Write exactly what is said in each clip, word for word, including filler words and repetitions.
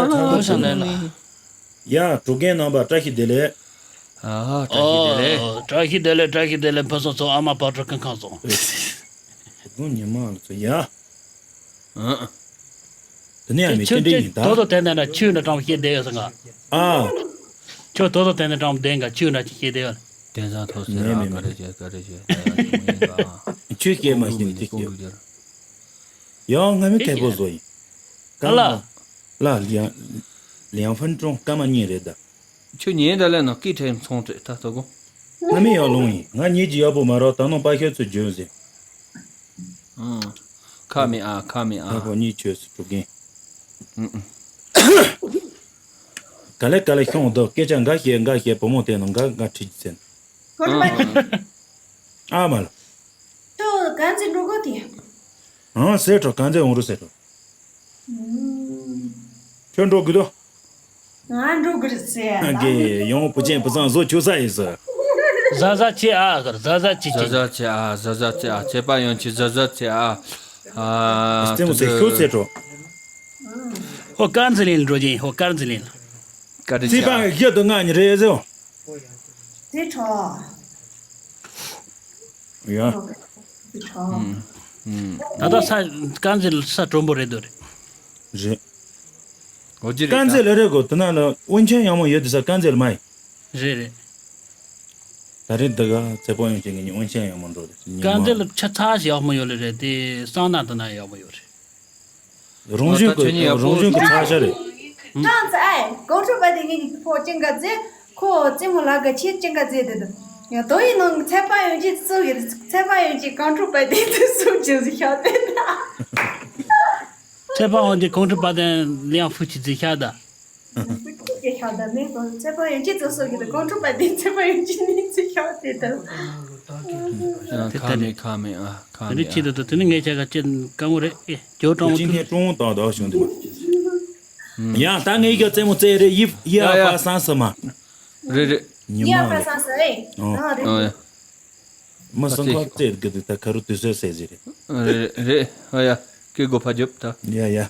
ཨ། ཨོ་ཤ་ལེ་ལ། ཡ། གྲོགས་རྒན་རྣམ་པ་བཀྲ་ཤིས་བདེ་ལེགས། ཨ། བཀྲ་ཤིས་བདེ་ལེགས། ཨོ། བཀྲ་ཤིས་བདེ་ལེགས། བཀྲ་ཤིས་བདེ་ལེགས། ཕུན་སུམ་ཚོགས། ཨ་མ་བག་གྲོ་ཀུན་ཁང་སོང་། སྒོ་ཉི་མ་ལ་ཚོ་ཡ། ཨ། དེ་ནས་ཡང་མི་ཁྱོད་རྟེན་འབྲེལ་ཡིན་ད། ཁྱོད་དོ་དོ་དེ་འདྲ་ཆུ་འདྲ་སྐྲངས་བཤད་བསྡད་ཡོད་ས་ང་། ཨ། ཁྱོད་དོ་དོ་དེ་འདྲ་སྐྲངས་བསྡད་འགའ་ཆུ་འདྲ་ཅིག་བཤད་བསྡད་ཡོད། དེང་སང་ཐོག་སེ་མེད་ར་མེད་ག་རེ་མེད། བྱེད་ག་རེ་བྱེད་ད་ཡང་ཆུ་མ་ཡིན་ག། ཆུ་སྐྱེས་མ་ཤེས་ནས་ཅི་སྐྱེས། ཡང་ང་མི་ཁེ་པོ་བཟོ་ཡིན། ཨ་ལ། ལ་ལིའང་ལིའང་ཧྥན་ཀྲུང་སྐར་མ་གཉིས་རེད་ད། ཁྱོད་ཉིན་ད་ལས་ན་སྐད་ཕྲེང་ཚོང་ཁྲེ་ད་ལྟ་གོ། ང་མི་ཡག་ལུང་ཡིན། ང་ཉིད་ཀྱི་ཡག་པོ་མ་རོགས་ད་ནང་པ་ཤོད་ཚོད་འཇོན་ཟེར། ཨང་། ཁ་མི་ཨ་ཁ་མི་ཨ། ད་ཁོ་གཉིས་ཆོས་སུ་གྲུབ་གིན། ཨང་། ག་ལེ་ག་ལེ་ཤོང་འདུག་སྐད་ཆ་འགའ་བཤད་འགའ་བཤད་བུ་མོ་དེ་ནང་འགའ་འགའ་ཁྲིད་ཀྱི་ཟེར། ཁོ་རང་ཨ་མ་ལ། ཁྱོད་གང་ཚེ་འགྲོ་གོ་དེ། ཨང་ཟེར་གྲོ་གང་ཚེ་འོང་རུ་ཟེར་གྲོ། ཁྱོད་འགྲོ་དགོས་དོ། ང་འགྲོ་དགོས་རེད་ཟེར། ཨ་གེ་ཡོང་བུ་ཅན་བུ་ཚང་བཟོ་ཆོག་ས་ཡིན་ཟེར། ཟ་ཟ་ཆེ་ཨ་གར་ཟ་ཟ་ཆེ་ཆེ། ཟ་ཟ་ཆེ་ཨ་ཟ་ཟ་ཆེ་ཨ་ཚེ་པ་ཡོང་ཆེ་ཟ་ཟ་ཆེ་ཨ། ཨ་རྩེད་མོ་ཟེར་ཤོག་ཟེར་གྲོ། ཧོ་དཀར་འཛིན་ལེན་འགྲོ་གྱིན་ཧོ་དཀར་འཛིན་ལེན། བཀའ་དྲིན་ཚེ་ཆེ་ཨ། པ་བཞི་དང་ལྔ་ཉིན་རེ་ཟེར། དེ་གྲོགས། ཡ། དེ་གྲོགས། ད་ལྟ་ས་དཀར་འཛིན་ས་དྲོན་པོ་རེད་འདུག་རེད། རེད། འོ་ཅི་རེད་དཀར་འཛིན་ལ་རེད་གོ། དེ་ན་ལ་དབོན་ཆེན་ཡག་མོ་ཡོད་དེ་ས་དཀར་འཛིན་ལ་མ་ཡིན། རེད་རེད། ད་རེས་འདི་ག་ཚེ་པོ་ཡོང་ཆེན་གི་ཉི་དབོན་ཆེན་ཡག་མོ་འགྲོ་རེད་ཉི་དཀར་མ། འདི་ལ་ཆ་ཚ་ཞིག་ཡག་མོ་ཡོད་ལེ་རེད་དེ་སང་ན་དུ་ན་ཡག་མོ་ཡོད་རེད། རང་བཞིན་གི་ཨ་ད་ཁྱོད་ཉིད་ཡག་པོ་རང་བཞིན་གི་ཚ་ཤ་རེད། ཐང་ཚ་ཨེ་གོང་ཁྲོ་པ་དེ་ངེད་ཀྱི་ཕོ་ཅན་ག་ཚེ་ཁོ་རྩེད་མོ་ལ་ག་ཆེ་ཅན་ག་ཚེ་དེ་དུ་ཡང་དོ་ཡི་ནང་ཚད་པ་ཡོང་ཅི་ཚུགས་ཡི་ཚད་པ་ཡོང་ཅི་གོང་ཁྲོ་པ་དེ་དུ་སུ་ཅི་ཟི་ཤ་དེ་ད། ཚད་པ་ཡོང་ཅི་གོང་ཁྲོ་པ་དེ་ལེང་ཧྥུ་ཅི་ཟི་ཤ་ད། ཁྱེད་ཤ་དང་མེ་ཏོག་ཚེ་པ་ཡོན་ཅི་ཚོ་སོགས་ཀྱི་དགོན་ཁྲོ་པ་དེ་ཚེ་པ་ཡོན་ཅི་ནི་ཚེ་ཤ་དེ་ལྟར། ཁ་མེད་ཁ་མེད་ཨ་ཁ་དེ་ནི་མེད་ཆེད་ཨ། དུ་དུ་དེ་ནི་ངས་བྱ་ག་ཅན་དཀའ་མོ་རེད་ཨེ་ཇོ་ཀྲང་མོ་ཅི་ཐུ་ནས་ཀྲུང་དང་དག་བྱུང་དུ་མ། ཡང་ད་ངས་ཀྱ་རྩེད་མོ་རྩེ་རེད་ཡིབ་ཡ་ཡ་ཡ། པ་སང་ས་མ། རེད་རེད། ཉི་ཡ་མ་པ་རེད། སང་ས་ཨེ་ཨོ། ཨ་རེད། ཨོ་ཡ། མ་སང་ཁ་རྩེད་གི་དུ་ད་ཁ་རུ་དུས་སོ་སེ་ཟི་རེད། རེད་རེད་ཨ་ཡ། ཀི་གོ་ཕ་རྒྱབ་ད། ཡ་ཡ།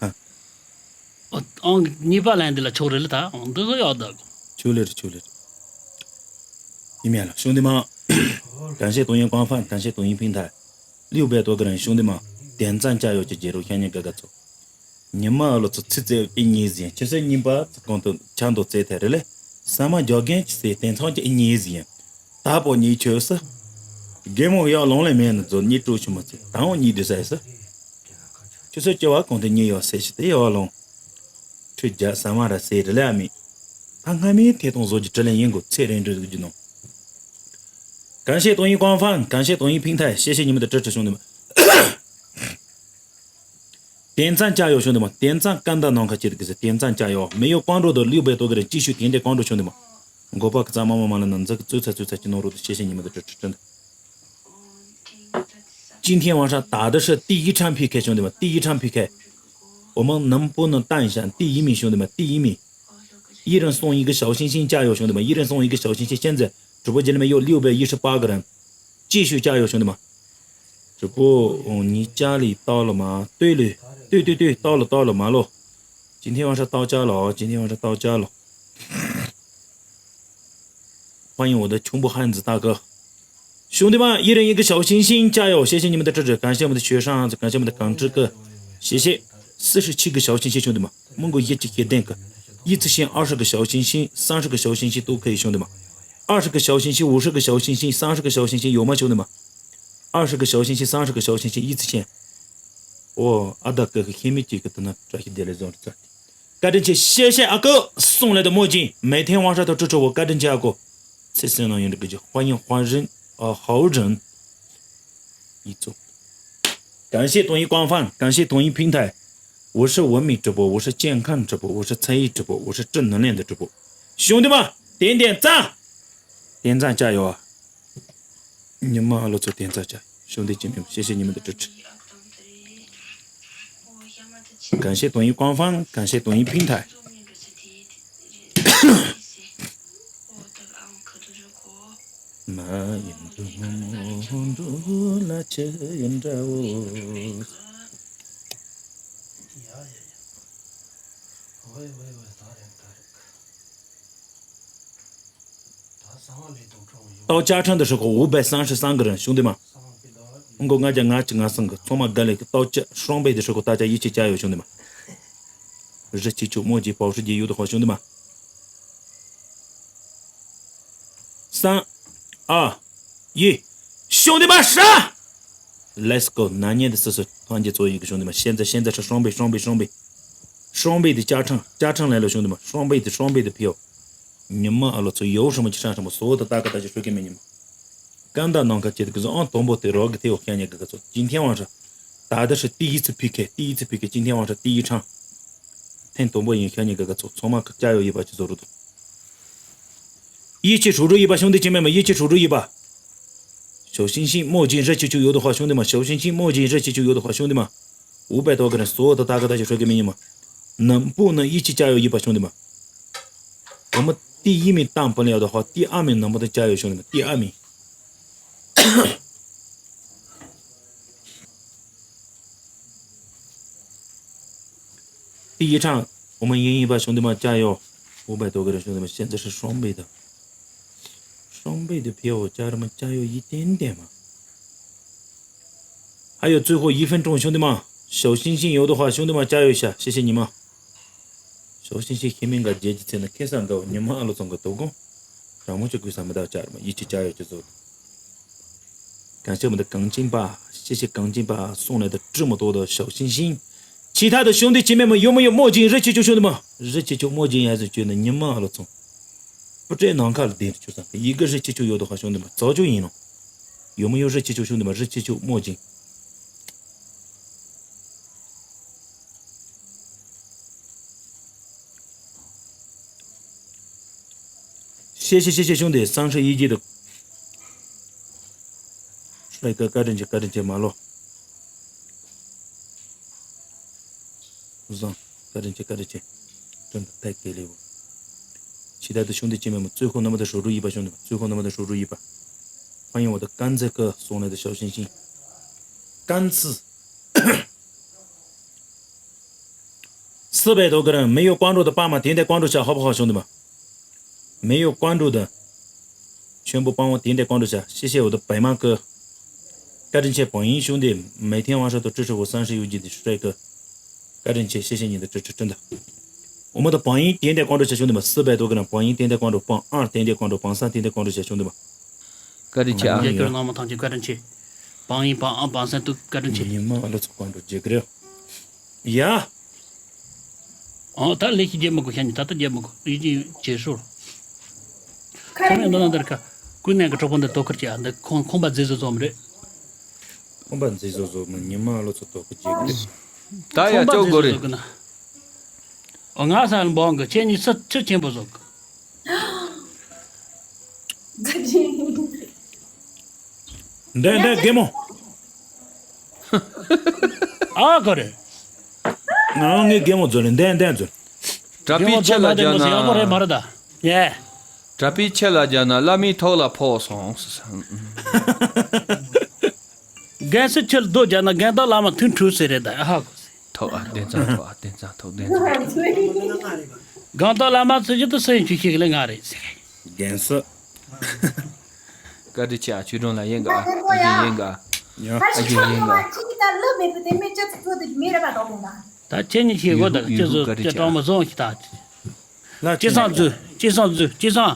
ཨང་གཉིས་པ་ལན་འདི་ལ་ཕྱོགས་རེ་ལ་ད་ཨང་འདི་ཟོ་ཡག་ད། ཆུ་ལེར་ཆུ་ལེར། ཡིན་མིན་ལ་ཞུང་དེ་མ། 感谢抖音官方，感谢抖音平台。六百多个人，兄弟们，点赞加油，这节奏向你哥哥走。你们老子吃这一年前，其实你把这工作强度这台的嘞，什么条件是点唱这一年前，大把你就是，给我要弄来面子做，你做什么事？当我你的才是。 ཁྱོད་ཚོ་སྐྱེ་བ་གང་དུ་ཉེ་ཡོད་ཟེར་ཞིག་དེ་ཡོད་ལོང་། ཁྲུས་རྒྱ་ས་མ་ར་ཟེར་རི་ལ་མི། ད་སྔ་མའི་ཐད་གཏོང་བཟོ་རྒྱུ་དྲི་ལན་ཡིན་དགོས་ཚེ་རིང་འགྲོ་ཟིག་རྒྱུ་ནོ། 感谢抖音官方，感谢抖音平台，谢谢你们的支持，兄弟们。点赞加油，兄弟们！点赞干的能可记得给点赞加油，没有关注的六百多个人，继续点点关注，兄弟们。我把个赞么么么了，能这个最菜最菜去弄入的，谢谢你们的支持，真的。 今天晚上打的是第一场P K，兄弟们，第一场P K，我们能不能打一下第一名，兄弟们，第一名，一人送一个小心心，加油，兄弟们，一人送一个小心心。现在直播间里面有六百一十八个人，继续加油，兄弟们。直播，哦，你家里到了吗？对了，对对对，到了到了，马路。今天晚上到家了哦，今天晚上到家了。 欢迎我的穷苦汉子大哥。兄弟们，一人一个小心心，加油！谢谢你们的支持，感谢我们的学生，感谢我们的港志哥，谢谢。四十七个小心心，兄弟们，蒙古一起也点个，一次性二十个小心心，三十个小心心都可以，兄弟们。二十个小心心，五十个小心心，三十个小心心有吗，兄弟们？二十个小心心，三十个小心心，一次性。哦，阿大哥和黑妹姐哥都能这些点来让着。 བཀའ་དྲིན་ཆེ། 谢谢阿哥送来的墨镜，每天晚上都支持我，བཀའ་དྲིན་ཆེ་阿哥。 感谢抖音官方，感谢抖音平台。我是文明直播，我是健康直播，我是才艺直播，我是正能量的直播。兄弟们，点点赞，点赞加油啊！ 你们老早点赞加，兄弟姐妹们，谢谢你们的支持。感谢抖音官方，感谢抖音平台。 མ་ཡིན་འགྲོ་ངོ་མ་འགྲོ་ལ་ཆེ་ཡིན་འདྲ་བོ། ཏའོ་ཅ་ཁྲང་དུ་ཧྲི་ཁོ་ཝུ་བའི་སང་ཧྲི་སང་གི་རིན་གཞུང་འདི་མ། ཨང་གོ་ལྔ་བརྒྱ་ལྔ་བཅུ་ང་གསུམ་གི་ཚང་མ་དགའ་ལེ་གི་ཏའོ་ཅ་ཧྲོང་པེ་དུ་ཧྲི་ཁོ་ད་ཅ་ཡིད་ཆེས་ཅ་ཡོད་གཞུང་འདི་མ། རི་ཆི་ཆུ་མོ་ཇི་པའོ་ཧྲི་ཇི་ཡོད་དུ་ཧོ་གཞུང་འདི་མ། སང་ཨ་ཡི་གཞུང་འདི་མ་ཧྲ། Let's go. ན་ཉེ་འདི་སི་སི་ཐང་གི་ཚོ་ཡི་གི་གཞུང་འདི་མ་ཤན་ཛ་ཤན་ཛ་ཧྲི་ཧྲོང་པེ་ཧྲོང་པེ་ཧྲོང་པེ། ཧྲོང་པེ་དུ་ཅ་ཁྲང་ཅ་ཁྲང་ལེ་ལོ་གཞུང་འདི་མ་ཧྲོང་པེ་དུ་ཧྲོང་པེ་དུ་ཕིའོ། ཉི་མ་ཨ་ལོ་ཚོ་ཡོ་ཧྲི་མ་ཅི་ཧྲང་ཧྲི་མ་སོ་དུ་ཏ་ཀ་ཏ་ཅི་ཧྲུ་ཀི་མེ་ཉི་མ། ཀན་ད་ནང་ཁ་ཅི་དུ་གི་ཟོ་ཨང་དོན་པོ་དེ་རོ་གི་ཐེ་འོ་ཁྱ་ཉེ་གི་ག་ཚོ་ཅིན་ཐེ་ཝང་ཧྲ། ད་ད་ཧྲི་ཏི་ཡི་ཚི་ཕི་ཁེ་ཏི་ཡི་ཚི་ཕི་ཁེ་ཅིན་ཐེ་ཝང་ཧྲ་ཏི་ཡི་ཧྲང་། ཐེན་དོན་པོ་ཡིན་ཁྱ་ཉེ་གི་ག་ཚོ་ཚོ་མ་ཀ་ཅ་ཡོ་ཡི་པ་ཅི་ཟོ་རུ་དུ། ཡིད་ཆེས་ཧྲུག་ཧྲུག་ཡིད་པ་གཞུང་འདི་ཅི་མེད་མ་ཡིད་ཆེས་ཧྲུག་ཧྲུག་ཡིད་པ། ཞའོ་ཤིང་ཤིང་墨镜རི་ཆི་ཆུ་ཡོད་དུ་ཧ་གཞུང་འདི་མ་ཞའོ་ཤིང་ཤིང་墨镜རི་ཆི་ཆུ་ཡོད་དུ་ཧ་གཞུང་འདི་མ། ཝུ་པའི་ཏོ་གི་རིན་སོ་ད་ད་ག་ད་ཞི་ཧྲོ་གི་མི་ཉི་མ། 能不能一起加油 ཡིད་པ་གཞུང་འདི་མ། 我们第一名当不了的话，第二名能不能加油 གཞུང་འདི་མ། 第二名。 第一场，我们赢一把，兄弟们，加油！五百多个人，兄弟们，现在是双倍的，双倍的票，家人们，加油一点点嘛！还有最后一分钟，兄弟们，小星星有的话，兄弟们，加油一下，谢谢你们。小星星黑面个阶级层的开上个，你们阿鲁总个多工，让我去归上面到家人们一起加油去做。 感谢我们的钢筋吧，谢谢钢筋吧送来的这么多的小心心。其他的兄弟姐妹们有没有墨镜？热气球兄弟们，热气球墨镜还是觉得你们了从不这能看的就算一个热气球有的话，兄弟们早就赢了。有没有热气球兄弟们？热气球墨镜。 谢谢谢谢兄弟，三十一级的帅哥，高人气高人气马路。上，高人气高人气，真的太给力了。其他的兄弟姐妹们，最后那么的守住一把，兄弟们，最后那么的守住一把。欢迎我的甘蔗哥送来的小心心，甘蔗。 四百多个人，没有关注的帮忙点点关注一下，好不好，兄弟们？没有关注的，全部帮我点点关注一下，谢谢我的白马哥。高人气榜一兄弟，每天晚上都支持我三十一级的帅哥，高人气，谢谢你的支持，真的。我们的榜一点点关注一下，兄弟们，四百多个人，榜一点点关注，榜二点点关注，榜三点点关注一下，兄弟们。 བཀའ་དྲིན་ཆེ་ཨ། རྒྱ་གར་ནང་མི་ཐམས་ཅད་བཀའ་དྲིན་ཆེ། བང་ཡིན་བང་ཨ་བང་སན་ཏུ་བཀའ་དྲིན་ཆེ། ཉི་མ་ཨ་ལོ་ཚོ་ཀོང་ཀྲོ་རྒྱག་གི་རེད། ཡ། ཨང་ད་ལས་ཤིག་རྒྱབ་མི་དགོས་ཤ་ཉི་ད་ལྟ་རྒྱབ་མི་དགོས་ཡིད་ཀྱི་བྱེད་ཤོར། ཁ་མེད་འདི་ན་འདིར་ཁ་ཀུན་ནས་གི་གྲོགས་པོ་འདི་དོ་ཁུར་གྱི་ཨ་འདི་ཁོང་ཁོང་པ་མཛེས་བཟོ་བཟོ་མི་རེད། ཁོང་པ་མཛེས་བཟོ་བཟོ་མི་ཉི་མ་ཨ་ལོ་ཚོ་དོ་ཁུར་རྒྱག་གི་རེད། ད་ཡ་ཁོང་པ་ཅོག་མཛེས་གོ་བཟོ་རེད། བཟོ་གི་ན། ཨོ་ང་ས་འབོང་གི་ཁྱེད་གཉིས་སུ་ཆུ་ཆེན་པོ་བཟོ་གི། འདན་འདན་རྒན་མོ། ཨ་ཁོ་རེད། ང་ངའི་རྒན་མོ་ཛོ་ལེ་འདན་འདན་ཛོ་ལེ། གྲྭ་པའི་ཆེ་ལ་རྒྱ་ན། ཡག་པོ་རེད་མ་རེད་ད། ཡེ། གྲྭ་པའི་ཆེ་ལ་རྒྱ་ན་བླ་མའི་ཐོག་ལ་ཕོག་སོང་། རྒན་སུ་ཆེ་ལ་རྡོ་རྒྱ་ན་རྒན་བདག་བླ་མ་ཐུན་འཁྲུག་ཟེར་རེད་ད་ཨ་ཧ་གོ། ཐོག་ཨ་བདེན་ཙང་ཐོག་ཨ་བདེན་ཙང་ཐོག་བདེན་ཙང་། གང་ལྟར་བླ་མ་ཚོས་ཀྱི་དུ་སེམས་ཆུ་ཤིག་ལས་ང་རེད་ཟེར། རྒན་སུ། བཀའ་དྲིན་ཆེ་ཨ་ཆོས་སྒྲོན་ལ་ཡིན་ག་ཨ་ཡིན་ཡིན་ག་ཨ་ཡིན་ཡིན་ག་ད་ཁྱེད་གཉིས་ཤེས་གོ་ད་ཁྱེད་ཚོ་ཁྱེད་གྲོགས་མོ་བཟང་ཞིག་ད། ལ་ཅི་སང་འཛུལ་ཅི་སང་འཛུལ་ཅི་སང་།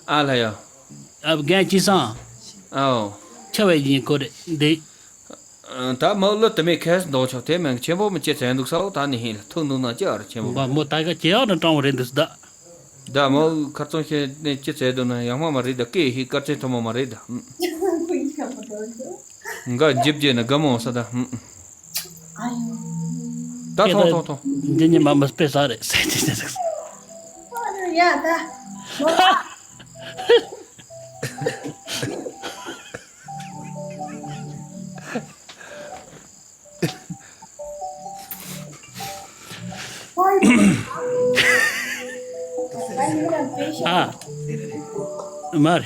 ཨ་ལ་ཡ། ཨ་རྒན་ཅི་སང་། ཨའོ། ཆ་བའི་ཡིན་གོ་རེད་འདི། ད་མོ་ལོ་དུ་མའི་ཁས་འདོགས་ཆོག་དེ་མིན་ཆེན་པོ་མི་ཅི་ཚན་འདུག་ས་འོ་ད་ནི་ཧིན་ལ་ཐུག་འདུག་ན་ཅི་ཨར་ཆེན་པོ། མོ་ད་ག་ཅི་ཨར་ནི་སྤྲང་བོ་རེད་འདུག་ད། ད་མོ་ཁར་ཚོང་ཤེས་ནས་ཅི་ཚན་འདུག་ན་ཡག་མ་མ་རེད་ད་སྐད་ཧི་དཀར་ཚན་ཐོ་མོ་མ་རེད་ད། འགའ་འཇིབ་རྒྱས་ན་དགའ་མོ་ས་ད། ད་ཐོང་ཐོང་ཐོང་། འདི་ཉི་མ་མི་དཔེ་ས་རེད་ཟེར་ཅི་ཟེར། ཡ་ད། ཨ། མ་རེད།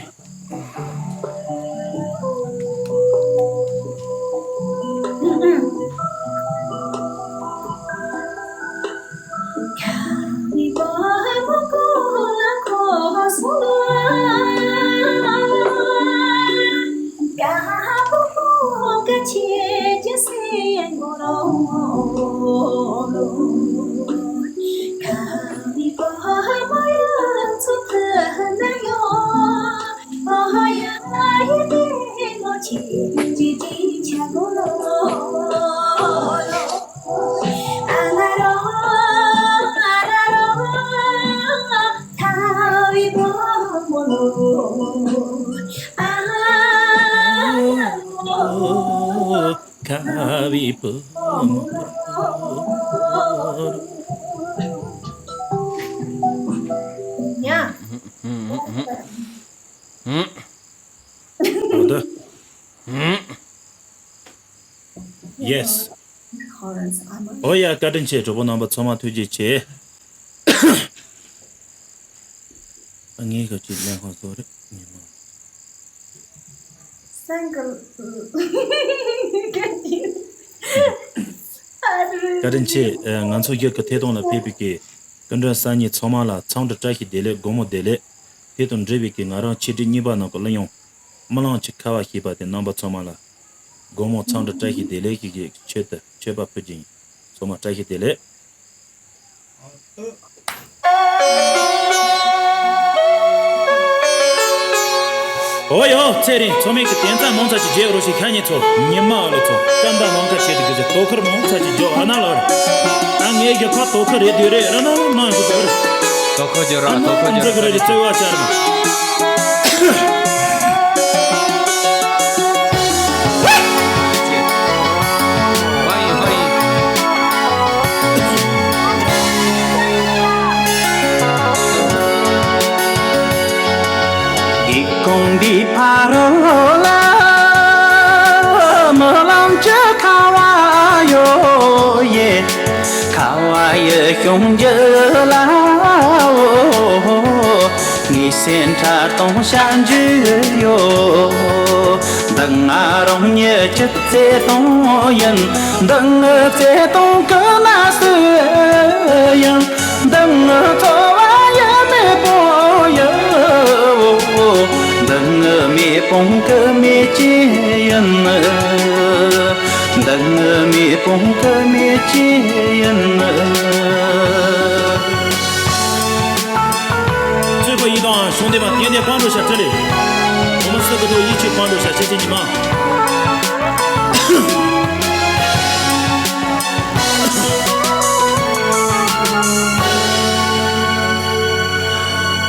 ཡ། ཨོ་ད། Yes. ཨོ་ཡ། བཀའ་དྲིན་ཆེ། གྲོགས་པོ་རྣམ་པ་ཚང་མ་ཐུགས་རྗེ་ཆེ། ངའི་ཁ་ཅིག་ལན་ཁང་སོ་རེད། ཉི་མ། སེང་གེ། བཀའ་དྲིན་ཆེ། ང་ཚོ་ཡུལ་གྱི་ཐད་གཏོང་ལ་ཕེབས་པའི་གི་སྐུ་མགྲོན་གསར་རྙིང་ཚང་མ་ལ་འཚམས་འདྲི་བཀྲ་ཤིས་བདེ་ལེགས། དགོང་མོ་བདེ་ལེགས། དེ་དང་འབྲེལ་བའི་གི་ང་རང་ཆེད་སྒྲིག་གཉིས་པ་ནང་གི་གླུ་དབྱངས་རྨི་ལམ་གྱི་ཁ་བ་ཞེས་པ་དེ་རྣམ་པ་ཚང་མ་ལ་དགོང་མོ་འཚམས་འདྲི་བཀྲ་ཤིས་བདེ་ལེགས་ཞེས་ཀྱི་ཆེད་དུ་མཆོད་པ་ཕུལ་གྱི་ཡིན། ཚང་མ་བཀྲ་ཤིས་བདེ་ལེགས། ཨོ་ཡོ། ཚེ་རིང་། ཚོགས་མི་གི་དན་རྩ་མང་ཚ་ཅིག་རྒྱལ་རོ་ཞིག་ཁ་ཉིན་ཚོ་ཉི་མ་ཨ་ལོ་ཚོ་སྐམ་པ་མང་ཁ་ཆེ་དུ་གི་ཚོ་དོ་ཁུར་མང་ཚ་ཅིག་རྒྱོ་ཨ་ན་ལོ་ར། ཨ་ངའི་གི་ཁ་དོ་ཁུར་རེད་དུས་རེད་ར་ན་ནང་གི་དོ་རེད། དོ་ཁུར་རྒྱོ་ར། དོ་ཁུར་རྒྱོ་ར། འདི་གི་རེད་བརྩེ་བ་ཅར་མ། སྒེའུ་ཁུང་འདིའི་ཕ་རོལ་ལ་རྨི་ལམ་གྱི་ཁ་བ་ཡོད་ཡེ། ཁ་བ་ཡི་གཤོང་རྒྱུད་ལ་ངའི་སེམས་ཁྲལ་གཏོང་བྱ་འཇུག་ཡོད། འདི་ང་རང་ཉིད་ཀྱི་བརྩེ་དུང་ཡིན། འདི་ངའི་བརྩེ་དུང་གི་གནས་སུ་ཡིན། འདི་ངའི་འཚོ་བ་ཡི་མེ་དཔུང་ཡིན། འདི་ངའི་མེ་དཔུང་གི་མེ་ལྕེ་ཡིན། འདི་ངའི་མེ་དཔུང་གི་མེ་ལྕེ་ཡིན། རྩོད་པ་ཡི་དམ་གཞུང་འདེབས་པ་དེ་ནས་སྤང་འགྲོ་ཞབས་ཁྲ་རེད། འོ་མ་སི་ཀ་ཏོ་ཡིད་ཆེས་སྤང་འགྲོ་ཞབས་ཁྲ་ཅན་ཉི་མ།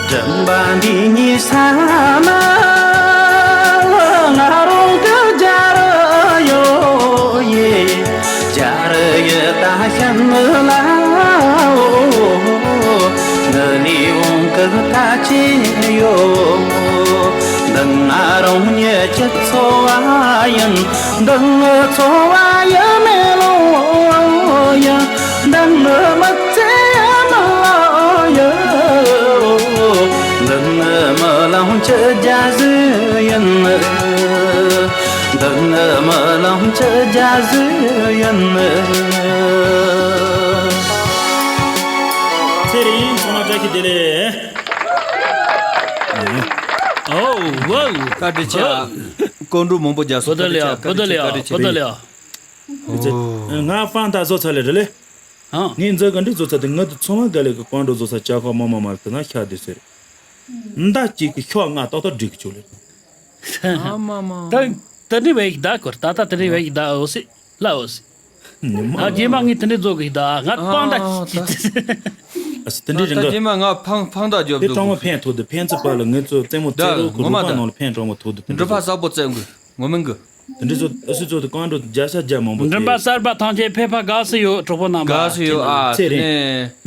སྤྲིན་པ་འདི་ཉིད་ས་ན་ང་རང་གི་རྒྱལ་རབས་ཡོད་ཡེ། རྒྱལ་རབས་ཡི་ད་ཤན་ལ་འོ། འདི་ནས་འོང་གི་ད་ཅི་ཡོད། འདི་ང་རང་ཉིད་ཀྱི་འཚོ་བ་ཡིན། འདི་ངའི་འཚོ་བ་ཡི་མེ་ལོང་ཡིན། འདི་ངའི་མི་ཚེ་ཡི་མི་ལོ་ཡིན། འདི་ངའི་རྨི་ལམ་གྱི་རྒྱ་གཟུགས་ཡིན། འདི་ངའི་རྨི་ལམ་གྱི་རྒྱ་གཟུགས་ཡིན། ཚེ་རིང་། ཚང་མ་བཀྲ་ཤིས་བདེ་ལེགས། ཨོ་ཝའོ། བཀའ་དྲིན་ཆེ། སྐུ་མགྲོན་མང་པོ་རྒྱ་སོ། བཀའ་དྲིན་ཆེ། བཀའ་དྲིན་ཆེ། བཀའ་དྲིན་ཆེ། ང་ཕང་ད་བཟོ་ཚར་ལེ་རེད་ལེ། ཨ། ངས་འཛོལ་ག་འདྲི་བཟོ་ཚར་དེ་ང་དུ་ཚང་མ་ག་ལེ་གི་སྐོང་འགྲོ་བཟོ་ས་ཅག་ཁ་མ་མ་མ་དེ་ན་ཤ་དེ་ཟེར། མདའ་གཅིག་གི་ཤོག་ལྔ་ཏག་ཏག་སྒྲིག་གི་ཆོག་ལེ། ཨ་མ་མ། ད་ད་འདྲི་བའི་ད་གོ་ད་ད་ད་འདྲི་བའི་ད་འོ་སི་ལ་འོ་སི། ཉི་མ། ཨ་རྗེས་མ་ངས་ད་འདྲི་བཟོ་གི་ད་ང་སྤང་ད་ཨ་ཅི་ད། ཨ་སི་ད་འདྲི་ད་རེད་འགའ། རྗེས་མ་ང་ཕང་ཕང་ད་རྒྱོབ་དེ་འགྲོ་སྤྲང་མོ་གི། ཕན་ཐོགས་དེ་ཕན་ཚུན་བར་ལ་ངེད་ཚོ་རྩེད་མོ་རྩེ་ད་རོགས་ཁོ་ངོ་མ་རུ་པ་ད་ནང་ལ་ཕན་སྤྲང་མོ་ཐོགས་དེ་ཕན་འགྲོ་ཕ་ཚོ་གསར་པོ་རྩེ་དགོས་ངོ་མ་དགོས། དེ་འདྲ་ཚོ་ཨ་སི་ཚོ་དེ་རྐང་འགྲོ་རྒྱ་ས་རྒྱ་མང་པོ་མགྲིན་པ་དེ། གསར་པ་ཐམས་ཅད་ཕེབས་པ་དགའ་སུ་ཡོད། གྲོགས་པོ་རྣམ་པ། དགའ་སུ་ཡོད་ཨ། ཚེ་རིང་།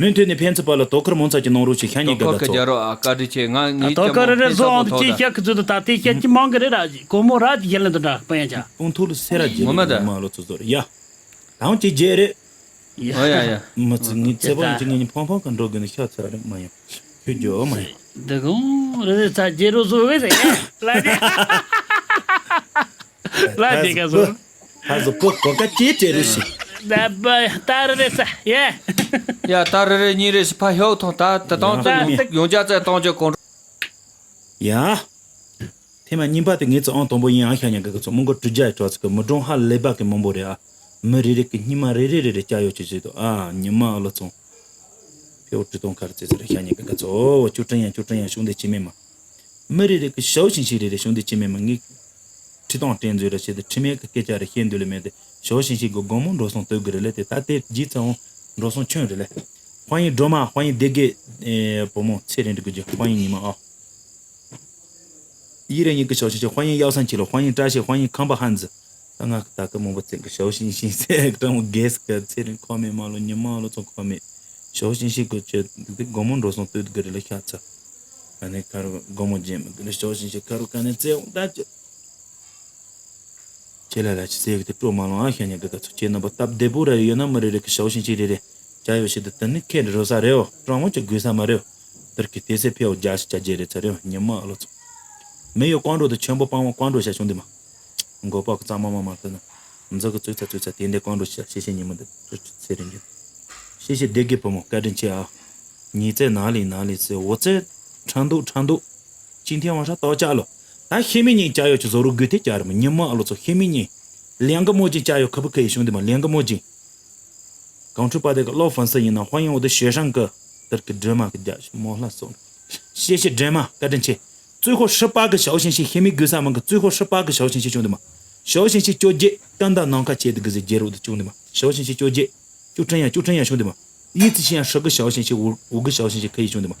ནས་མུ་མཐུད་ནས་ཕན་ཚུན་བར་ལ་དོ་ཁུར་མང་ཙམ་ཅིག་གནང་རོགས་ཞེས་ཤ་ཉེ་དོ་དགའ་ཁུར་ད་ཚོ། རྒྱ་རོགས་ཨ། བཀའ་དྲིན་ཆེ། ང་ངའི་དོ་ཁུར་རེ་རེ་བཟོ་འོང་དུ་ཅིག་ཤ་ཁུ་ཚོད་དུ་ད་ལྟའི་ཤ་ཅི་མང་གི་རེད་ར་གོ་མོ་ར་ཅིག་ཤ་ལེན་དུ་འདྲ་པ་ཡན་ཆ། སྤུངས་ཐུག་ལ་སེ་ར་རྒྱལ་ངོ་མ་ད། མ་ལོ་ཚོ་ཚོ་རེད་ཡ། དང་ཅིག་རྒྱལ་རེད། ཡ། ཨོ་ཡ་ཡ། མི་ཚེ་ངའི་ཚེ་བ་ཡིན་ཅིག་ངའི་ཕང་ཕང་གི་འགྲོ་དགོས་ནས་ཤ་ཚ་རེད་མ་ཡིན། ཁྱོད་རྒྱལ་བ་མ་ཡིན། འདི་གོང་རེ་རེ་ཚ་རྒྱལ་རོགས་བཟོ་བས་ཟེར་ལ་རྒྱལ། ལ་རྒྱལ་ག་བཟོ། ཧ་ཟོ་པོ་གོ་ཀ་ཅེ་ཅེ་རུ་ཤི། ད་པ་ད་རེ་རེ་ས་ཡེ། ཡ་ད་རེ་རེ་གཉིས་རེ་ཤི་ཕ་ཤོག་ཐོང་ད་ད་དང་ད་ཡོང་རྒྱ་ཚད་གཏོང་རྒྱུ་གོང་། ཡ། ཐེངས་མ་གཉིས་པ་དེ་ངེད་ཚོ་ཨང་དང་པོ་ཡིན་ཨང་ཤ་ཉག་གི་ཚོ་མི་མགོ་དྲུག་བརྒྱ་ཡི་གྲོགས་ཚོ་གི་མི་གྲངས་ཧ་ལས་པ་གི་མང་པོ་རེད་ཨ། མི་རེ་རེ་གི་སྙིང་མ་རེ་རེ་རེ་རེ་སྐྱ་ཡོད་ཅེས་བྱེད་དོ་ཨ་ཉི་མ་ཨ་ལོ་ཚོང་། ཕེའུ་ཁྲི་སྟོང་ཁར་ཙེ་ཙེ་རེ་ཤ་ཉེ་གི་ག་ཚོ་ཅུ་ཀྲིན་ཡང་ཅུ་ཀྲིན་ཡང་ཤུང་དེ་ཅི་མེད་མ། མི་རེ་རེ་གི་ཞའོ་ཞིང་ཞིང་རེ་རེ་ཤུང་དེ་ཅི་མེད་མ་ངས་ཁྲི་སྟོང་སྤྲད་མཛོད་ར་བྱེད་དེ་ཁྲི་མེད་གི་སྐད་ཆ་རེ་བཤད་འདོད་ལེ་མེད་དེ་ཞའོ་ཞིང་ཞིང་གི་དགོང་མོ་འགྲོ་སོང་སྟོད་གི་རེ་ལེ་དེ་ད་དེ་རྗེས་ཚ་འོང་འགྲོ་སོང་ཁྱོན་རེ་ལེ། ཧོ་ཡིན་སྒྲོལ་མ་ཧོ་ཡིན་སྡེ་དགེ། བུ་མོ་ཚེ་རིང་འདྲི་གི་རྒྱུ་ཧོ་ཡིན་ཉི་མ་ཨ། ཡི་རེ་ཉིད་ཀྱི་ཞའོ་ཞིང་ཞིང་ཧོ་ཡིན་ཡའོ་སན་ཆི་ལོ་ཧོ་ཡིན་བཀྲ་ཤིས་ཧོ་ཡིན་ཁམས་པ་ཧན་ཛི། ད་ང་ད་ག་མང་པོ་བཙན་གི་ཞའོ་ཤིང་ཤིང་ཟེར་ཀྲང་མོ་རྒས་ཟེར་གི་ཚེ་རིང་ཁོ་མེད་མ་ལོ་ཉི་མ་ལོ་ཚོ་ཁོ་མེད། ཞའོ་ཤིང་ཤིང་གི་ཅི་དེ་དགོང་མོ་འགྲོ་སོང་སྟོད་གི་རི་ལ་ཤ་ཚ། ཨ་ནི་ཁ་རུ་དགོང་མོ་རྗེས་མ་གི་ཞའོ་ཤིང་ཤིང་ཁ་རུ་ག་ནས་བཙལ་འོང་ད་ཅི། ཁྱེད་ལ་ལ་ཅི་ཟེར་གི་དེ་སྤྲོ་མ་ལོང་ཨ་ཤ་ཉ་གི་ག་ཚོ་ཁྱེད་རྣམ་པ་སྟབས་བདེ་པོ་ར་ཡོད་ན་མི་རེ་རེ་གི་ཞའོ་ཤིང་ཤིང་རེ་རེ་ཅ་ཡོ་ཤི་དེ་དེ་ནི་ཁེ་རི་རོ་ས་རེའོ་ཀྲང་མོ་ཅི་དགོས་ས་མ་རེའོ། དེར་གི་དེ་སེ་ཕེའོ་རྒྱ་ཤི་ཅ་རྗེ་རེ་ཚ་རེའོ་ཉི་མ་ཨ་ལོ་ཚོ། མི་ཡོད་ཀོང་འགྲོ་དེ་ཆེན་པོ་སྤང་བ་ཀོང་འགྲོ་ཤ་ཤོང་དེ་མ། མགོ་པག་གི་གཙང་མ་མ་མ་ལྟ་ན། འཛག་གི་ཙུག་ཚ་ཙུག་ཚ་དེ་འདྲའི་ཀོང་འགྲོ་ཤ་ཤེ་ཤེ་ཉི་མ་འདི་ཚོ་ཚེ་རིང་གི། ཤེ་ཤེ་སྡེ་དགེ་བུ་མོ་བཀའ་དྲིན་ཆེ་ཨ། ཉི་ཚེ་ན་ལི་ན་ལི་ཚེ་འོ་ཚེ། ཁྲ་འདུག་ཁྲ་འདུག་ཅིང་ཐེ་ཝང་ཧྲ་ཏོ་ཅག་ལོ། ད་ཤེ་མི་ཉིན་ཅག་ཡོ་ཆུ་བཟོ་རུ་དགོས་ཐེ་ཅག་རི་མ་ཉི་མ་ཨ་ལོ་ཚོ་ཤེ་མི་ཉིན། ལེང་གི་མོ་ཅིང་ཅག་ཡོ་ཁ་བུ་ཁ་ཡི་ཤོང་དེ་མ་ལེང་གི་མོ་ཅིང་། གང་འཁྲུལ་པ་དེ་གི་ལོ་ཧྥན་སི་ཡིན་ན་ཧོན་ཡོང་འོ་དེ་ཞེ་ཧྲང་གི་དར་གི་སྒྲོལ་མ་གི་རྒྱ་མོ་ལྷ་སོང་། ཤེ་ཤེ་སྒྲོལ་མ་བཀའ་དྲིན་ཆེ། ཙུའི་ཧོ་ཧྲི་པ་གི་ཞའོ་ཞིན་ཤིན་ཤེ་མི་དགོས་ས་མང་གི་ཙུའི་ཧོ་ཧྲི་པ་གི་ཞའོ་ཞིན་ཤིན་ཅུང་དུ་མ། ཞའོ་ཞིན་ཤིན་ཅོ་རྒྱལ་ཀན་ད་ནང་ཁ་ཆེ་དི་གི་ཟི་རྒྱལ་རོ་དི་ཅུང་དུ་མ། ཞའོ་ཞིན་ཤིན་ཅོ་རྒྱལ་ཅུ་ཁྲིན་ཡ་ཅུ་ཁྲིན་ཡ་ཤོང་དུ་མ། ཡི་ཙི་ཤིན་ཡ་ཧྲི་གི་ཞའོ་ཞིན་ཤིན་འུ་འུ་གི་ཞའོ་ཞིན་ཤིན་ཁ་ཡི་ཅུང་དུ་མ།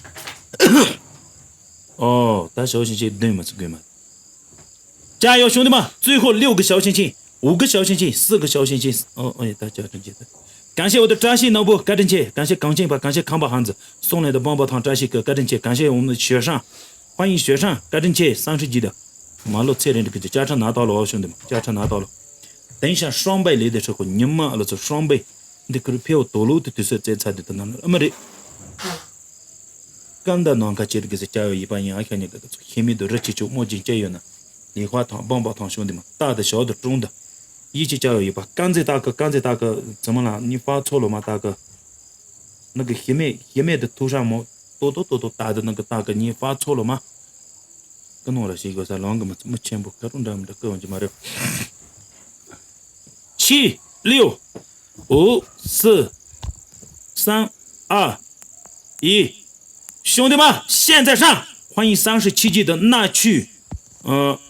ཨོ་ད་ཞའོ་ཞིན་ཤིན་དོན་མ་ཚུགས་དགོས་མ། ཅ་ཡོ་ཤོང་དུ་མ། ཙུའི་ཧོ་ལིའུ་གི་ཞའོ་ཞིན་ཤིན། འུ་གི་ཞའོ་ཞིན་ཤིན། སི་གི་ཞའོ་ཞིན་ཤིན། ཨོ་ཨོ་ཡ་ད་ཅ་ཁྲིན་ཅེ་ད། གང་ཤེས་འོ་ད་བཀྲ་ཤིས་ནོར་བུ་བཀའ་དྲིན་ཆེ། གང་ཤེས་གངས་ཅན་པ་གང་ཤེས་ཁམས་པ་ཧང་ཛི། སོང་ལས་ད་བང་པ་ཐང་བཀྲ་ཤིས་ཀི་བཀའ་དྲིན་ཆེ། གང་ཤེས་འོ་ན་ཞོ་ཧྲང་། ཧོན་ཡིན་ཞོ་ཧྲང་བཀའ་དྲིན་ཆེ་སང་ཧྲི་ཇི་ད། མ་ལོ་ཚེ་རིང་འགྲིག་གི་ཅ་ཁྲ་ན་ཏོ་ལོ་ཨོ་ཤོང་དུ་མ་ཅ་ཁྲ་ན་ཏོ་ལོ། དེང་ཤ་ཧྲོང་པའི་ལས་དེ་ཧྲི་ཁོ་ཉི་མ་ཨ་ལོ་ཚོ་ཧྲོང་པའི། འདི་ཁུར་ཕེའུ་དོ་ལུ་དུ་དུས་ཚོད་བཙལ་ཚར་དུས་དུ་ནང་ལ་ཨ་མ་རེད། ཀན་ད་ནང་ཁ་ཅེར་གི་ཟེར་བྱ་ཡོ་ཡི་པ་ཡིན་ཨ་ཁ་ཉི་གི་གི་ཚོ་ཤེས་མི་དུ་རི་ཆི་ཆུ་མོ་ཅིན་ཅེ་ཡོད་ན། ལི་ཧྭ་ཐང་སྦང་པ་ཐང་ཤོང་དི་མ་ཏག་དི་ཞོ་དུ་ཀྲུང་དི། ཡི་ཅི་བྱ་ཡོ་ཡི་པ་ཀན་ཛི་ཏག་གི་ཀན་ཛི་ཏག་གི་ཙི་མ་ལ་ནི་ཧྥ་ཚོ་ལོ་མ་ཏག་གི། ནི་གི་ཤེས་མེད་ཤེས་མེད་དི་ཐུག་ཧྲ་མོ་ཏོ་ཏོ་ཏོ་ཏོ་ཏག་དི་ནི་གི་ཏག་གི་ནི་ཧྥ་ཚོ་ལོ་མ། ཀི་ནོ་ར་ཤེས་གོ་ས་ལོང་གི་མི་ཚོ་མི་ཆེན་པོ་ཀ་རུ་འདྲ་མི་འདྲ་ཀི་འོང་གི་མ་རེད། ཆི་ལིའུ། འུ། སི། སང་། ཨ། ཡི། 兄弟们，现在上！欢迎三十七级的那去，呃，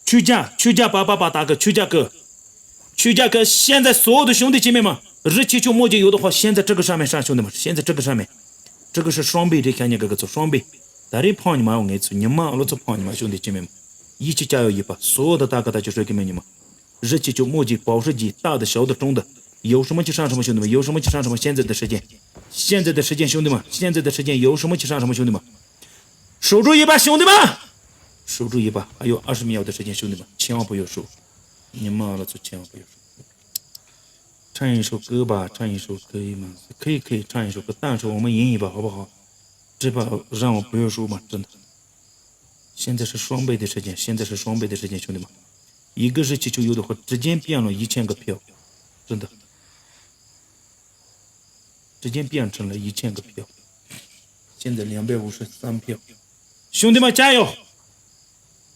屈家，屈家爸爸爸大哥，屈家哥，屈家哥，现在所有的兄弟姐妹们，日期就墨迹有的话，现在这个上面上，兄弟们，现在这个上面，这个是双倍，这看见这个字双倍，但是胖你妈我爱吃，你妈我吃胖你妈兄弟姐妹们，一起加油一把，所有的大哥大姐说给你们。 日期就墨迹保时捷大的小的中的，有什么就上什么，兄弟们，有什么就上什么。现在的时间，现在的时间，兄弟们，现在的时间有什么就上什么，兄弟们。守住一把，兄弟们，守住一把，还有二十秒的时间，兄弟们，千万不要输，你妈了，千万不要输。唱一首歌吧，唱一首歌吗？可以，可以唱一首歌，但是我们赢一把，好不好？这把让我不要输嘛，真的。 现在是双倍的时间，现在是双倍的时间，兄弟们。一个日期就有的话，直接变了一千个票，真的，直接变成了一千个票。现在两百五十三票，兄弟们加油！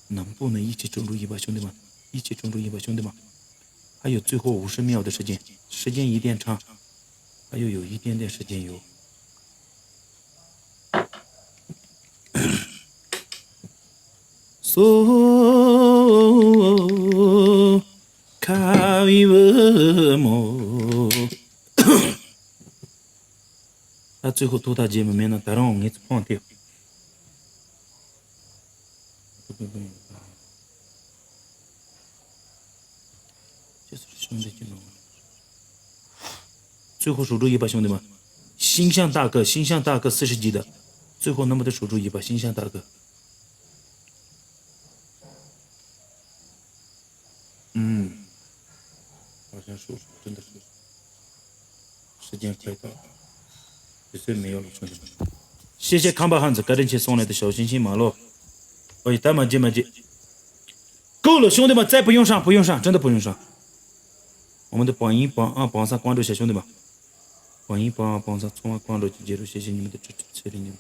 能不能一起守住一把，兄弟们？一起守住一把，兄弟们。还有最后五十秒的时间，时间一点长，还有有一点点时间有。 སོ་ཁ་བའི་བུ་མོ། ད་ཚོད་ཁོ་ཐོག་ཐག་རྗེས་མི་མེད་ན་ད་རུང་ངེད་ཚོ་ཕོང་ཐེབས། ཅེས་སོར་ཤོང་འདི་ཅི་ནོ། 最后守住一把，兄弟们。星象大哥，星象大哥四十级的，最后能不能守住一把？星象大哥。嗯，好像是，真的是，时间快到了，时间没有了，兄弟们。谢谢康巴汉子，个人去送来的小心心马洛。哎，大马吉马吉。 够了，兄弟们，再不用上，不用上，真的不用上。我们的榜一、榜二、榜三关注一下，兄弟们。榜一、榜二、榜三，从而关注及接受，谢谢你们的支持，谢谢你们。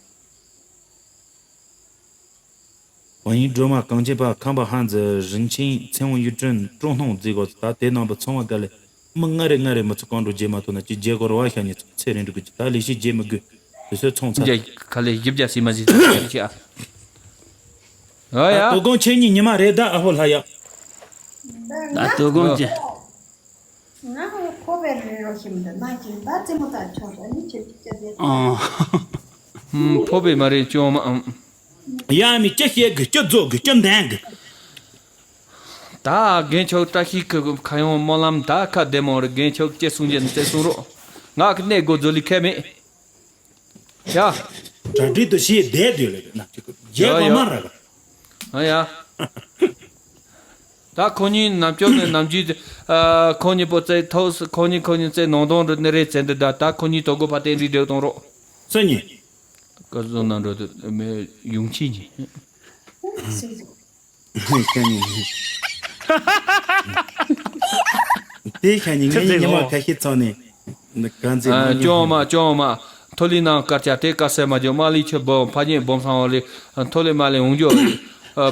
榜一 སྒྲོལ་མ། གངས་ཅན་པ། ཁམས་པ་ཧན་ཛི། རིན་ཆེན། ཚེ་དབང་གཡུ་སྒྲོན། ཀྲུང་ཐུང་མཛེས་གོ། ད་དེ་ནང་པ་ཚང་མ་དགའ་ལེ། མི་ལྔ་རེ་ལྔ་རེ་མི་ཚོ་གང་འགྲོ་རྗེས་མ་ཐོན་ན་ཅི་རྗེས་གོ་ར་བ་ཤ་ཉེ་ཚོ་ཚེ་རིང་འགྲོ་གི་ཅི་ད་ལས་ཤི་རྗེས་མི་དགོས་དུས་ཚོད་ཚོང་ཚ། རྒྱ་ཁ་ལས་ཞིབ་རྒྱ་སི་མ་ཞིག་ཅི་ཨ། ཨ་ཡ། དོ་དགོང་ཁྱེད་གཉིས་ཉི་མ་རེད་ད་ཨ་ཧོ་ལྷ་ཡ། ད་དོ་དགོང་ཅི། ང་ཁོ་པའི་རེ་རོ་ཞིམ་འདི་ན་ཅིང་ད་རྩེ་མོ་ད་ཆོག་ས་ནི་ཆེ་ཆེ་ཆེ་ཆེ། ཨ། ཕོ་པའི་མ་རེད་ཅོ་མ་ཨམ། ཡ་མི་ཅི་བཤད་དགོས་ཅི་རྫོགས་དགོས་ཅི་འདན་དགོས། ད་རྒན་ཆོག་བཀྲ་ཤིས་ཁུ་ཁ་ཡོང་སྨོན་ལམ་ད་ཁ་བདེ་མོ་རེད། རྒན་ཆོག་ཅེས་གསུང་རྒྱུ་ནི་ཅེས་གསུང་རོགས། ང་གི་གནས་སྒོ་རྫོ་ལི་ཁས་མེད་ཡ། གྲ་སྒྲིག་ཏུ་ཞེས་བསྡད་དུས་ལས་ན་ཅིག་རྒྱལ་ཡ་གོ་ཡ། མ་ར་ག་ཨ་ཡ། ད་ཁོ་གཉིས་ནམ་ཅོག་ནས་ནམ་རྒྱུན་ཨ་ཁོ་གཉིས་པོ་རྩེ་ཐོག་སུ་ཁོ་གཉིས་ཁོ་གཉིས་རྩེ་ནང་དོང་རུ་ནི་རེད་ཚེ་འདི་ད་ད་ཁོ་གཉིས་དོ་གོ་ཕ་བསྟན་འགྲིག་འདེའུ་གཏོང་རོགས། སུ་གཉིས། སྐལ་བཟང་ནང་འགྲོ་དུ་མེ་ཡུང་ཆི་གཉིས། ཁྱེད་གཉིས། དེ་ཁྱེད་གཉིས་ངེད་གཉིས་ཉི་མ་ཁ་ཤས་ཚང་ནས་གང་ཚེ་ཨ་ནི་ཅོང་མ་ཅོང་མ། ཐོ་ལི་ནང་དཀར་ཆ་དེ་དཀར་སེ་མ་འཇོག་མ་ལི་ཆུ་སྦོམ་ཕ་ཉེ་སྦོམ་སང་བ་ལི་ཐོ་ལི་མ་ལི་འོང་འཇོག་རེད།